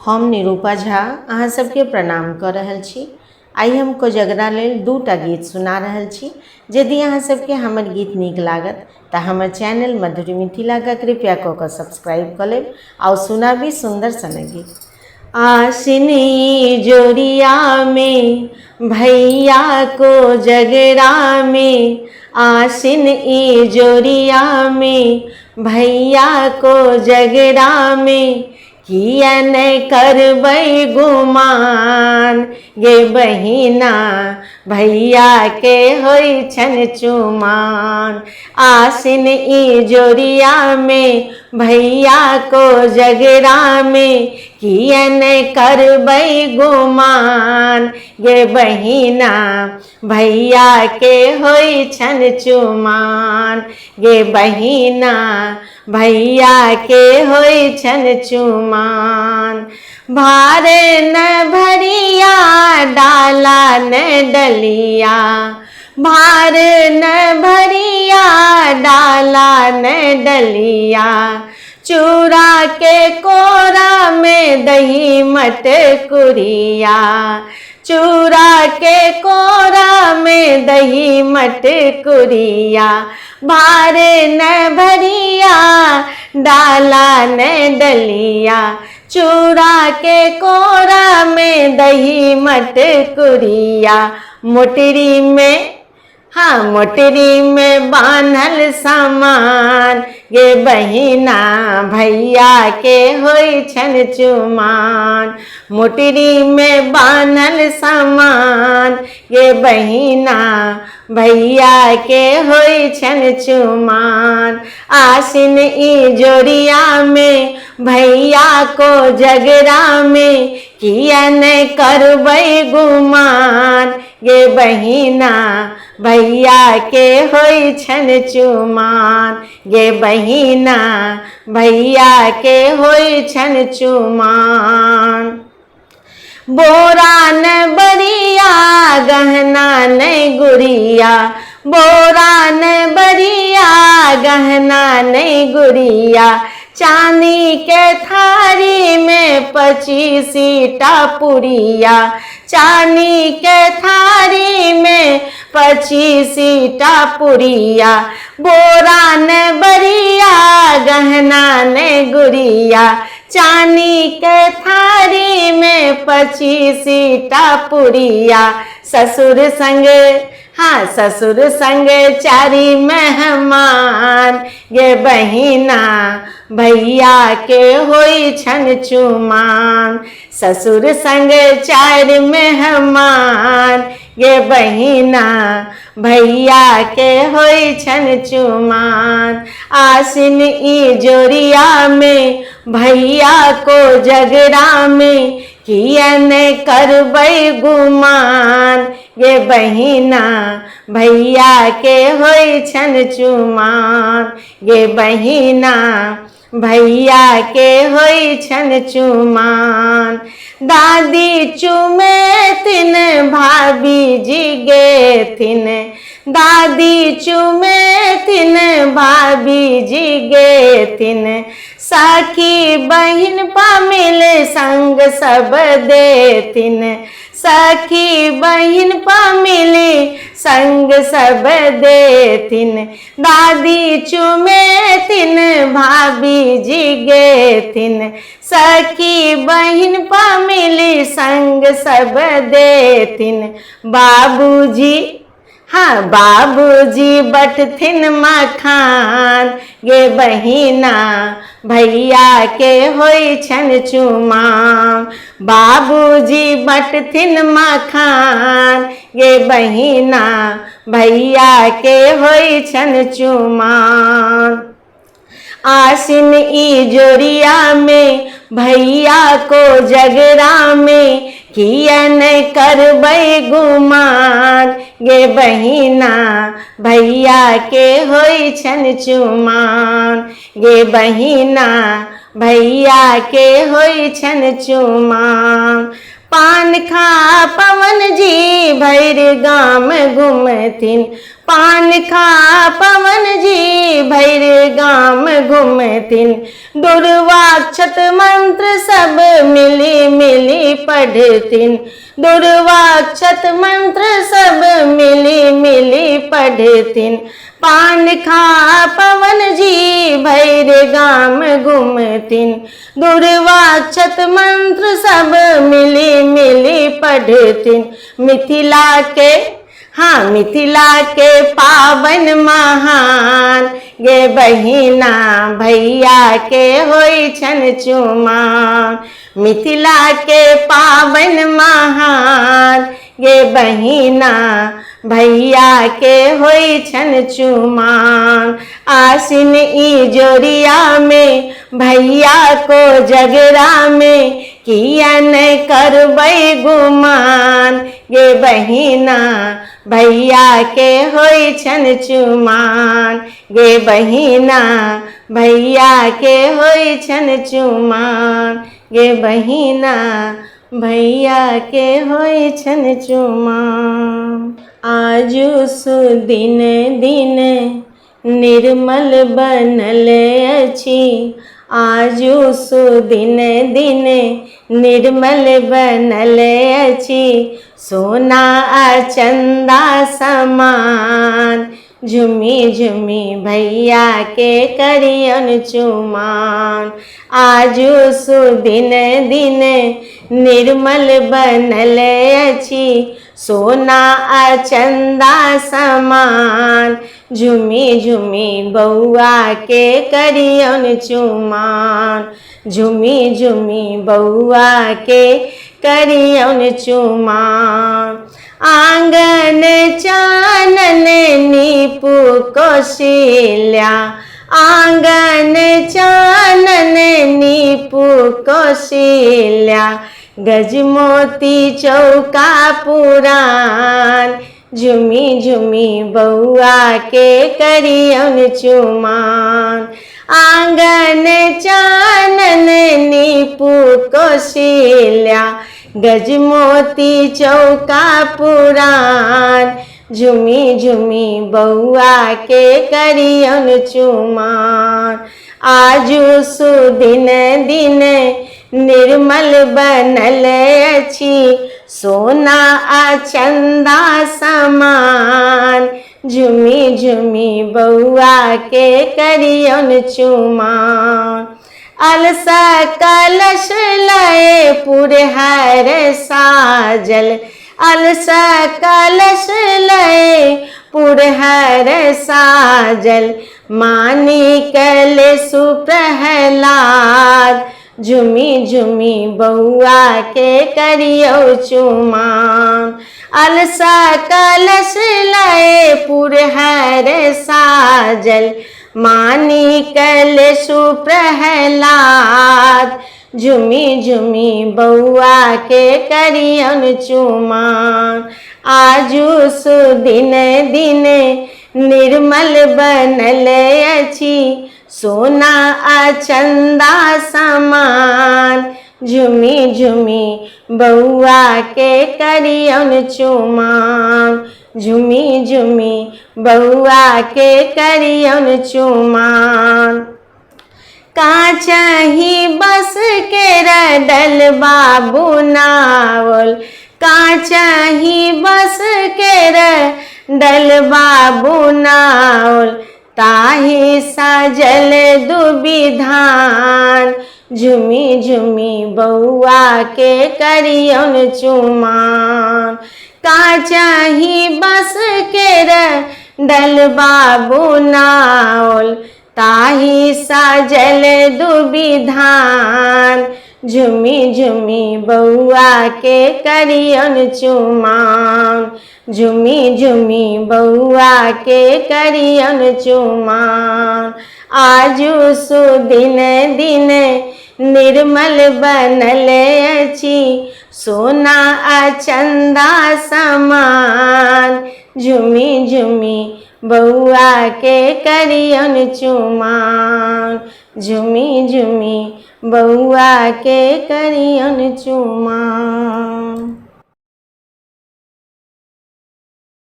हम निरूपा झा अहाँ सबके प्रणाम कऽ रहल छी। आइ हम कोजगरा लेल दूटा गीत सुना रहल छी। यदि अहाँ सबके हमर गीत नीक लागत तऽ हमर चैनल मधुरी मिथिलाके कृपया कऽ कऽ सब्सक्राइब कऽ लेब। आउ सुनाबी सुन्दर सनक गीत। आसिनी जोरिया में भैया को जगरा में, आसिन ई जोरिया में भैया को जगरा में, किया नहि करबै गुमान गे बहिना, भैया के होइ छनि चुमान। आसिन ई जोरिया में भैया को जगरा में, किया नहि करबै गुमान गे बहिना, भैया के होइ छनि चुमान गे बहिना, भैया के होइ छनि चुमान। भारे न भरिया डाला न डलिया, भार न भरिया डाला न डलिया, चूड़ा के कोरा में दही मटकुरिया, चूड़ा के कोरा में दही मटकुरिया, भार न भरिया डाला न डलिया, चूड़ा के कोरा में दही मटकुरिया। मोटरी में, हाँ मोटरी में बान्हल सामान गे बहिना, भैया के होइ छनि चुमान। मोटरी में बान्हल सामान गे बहिना, भैया के होइ छनि चुमान। आसिन ई जोरिया में भैया को जगरा में, किया नहि करबै गुमान गे बहिना, भैया के होइ छनि चुमान गे बहिना, भैया के होइ छनि चुमान। बोरा न बरिया गहना न गुड़िया, बोरा न बरिया गहना न गुड़िया, चांदी के थारी में 25 पुड़िया, चांदी के थारी में 25 पुड़िया, बोरा न बरिया गहना न गुड़िया, चांदी के थारी में 25 पुड़िया। ससुर संग, हाँ ससुर संग चारि मेहमान गे बहिना, भैया के होइ छनि चुमान। ससुर संग चारि मेहमान गे बहिना, भैया के होइ छनि चुमान। आसिन ई जोरिया में भैया को जगरा में, किया नहि करबै गुमान गे बहिना, भैया के होइ छनि चुमान गे बहिना, भैया के होइ छनि चुमान। दादी चुमेथिन भाभी जी गेथिन, दादी चुमेथिन भाभी जी गेथिन, सखी बहिन मिल संग सब देथिन, सखी बहिन मिल संग सब देथिन। दादी चुमेथिन भाभी जी गेथिन, सखी बहिन मिल संग सब देथिन। बाबूजी, हाँ बाबूजी बटथिन मखान गे बहिना, भैया के होइ छनि चुमान। बाबूजी बटथिन मखान गे बहिना, भैया के होइ छनि चुमान। आसिन ई जोरिया में भैया को जगरा में, किया नहि करबै गुमान गे बहिना, भैया के होइ छनि चुमान गे बहिना, भैया के होइ छनि चुमान। पान खा पवन जी भरि गाम घुमथिन, पान खा पवन जी भरि गाम घुमथिन, दुर्वाक्षत मंत्र सब मिली मिली पढ़थिन। दुर्वाक्षत मंत्र सब मिली मिली पढ़थिन। पान खा पवन जी भैर गाम घुमथिन। दुर्वाक्षत मंत्र सब मिली मिली पढ़थिन। मिथिला के, हाँ मिथिला के पावन महान गे बहिना भैया के होइ छन चुमान। मिथिला के पावन महान गे बहिना भैया के होइ छन चुमान। आसिन ई जोरिया में भैया को जगरा में किया न करबै गुमान गे बहिना भैया के होइ छन चुमान। गे बहिना भैया के होइ छन चुमान। गे बहिना भैया के होइ छन चुमान। आजु सुदिन दिन निर्मल बनल अछि। आजु सुदिन दिन निर्मल बनल अछि। सोना आ चंदा समान झुमी झुमी भैया के करियन चुमान। आजु सुदिन दिन निर्मल बनल अछि। सोना आ चंदा समान झुमी झुमी बौआ के करियन चुमान। झुमी झुमी बौआ के करियन चुमान। आंगन चानन नीपू कौशल्या। आंगन चानन नीपू कौशल्या। गजमोती चौका पुरान झुमी झुमी बौआ के करियन चुमान। आंगन चानन नीपू कौशल्या। गजमोती चौका पुरान झुमी झुमी बौआ के करियन चुमान। आजु सुदिन दिन निर्मल बनल अछि। सोना आ चंदा समान झुमी झुमी बौआ के करियन चुमान। अलसा कलश लय पुरहर साजल। अलसा कलश लय पुरहर साजल। मानी कल सुप्रहलाद झुमी झुमी बौआ के करियौ चुमान। अलसा कलश लय पुरहर साजल। मानी कल सुप्रहलाद झुमी झुमी बौआ के करियन चुमान। आजु सुदिन दिन निर्मल बनल अछि। सोना आ चंदा समान झुमी झुमी बौआ के करियन चुमान। झुमी झुमी बौआ के करियन चुमान। काचही बस के रडल बाबू नावल। काचही बस के रडल बाबू नावल। ताही साजल दुविधान झुमी झुमी बौआ के करियन चुमान। काचही बस के रडल बाबू नावल। ताही साजल दुविधान झुमी झुमी बौआ के करियन चुमान। झुमी झुमी बौआ के करियन चुमान। आजु सुदिन दिन निर्मल बनल अछि। सोना आ चंदा समान झुमी झुमी बौआ के करियन चुमान। झुमी झुमी बौआ के करियन चुमान।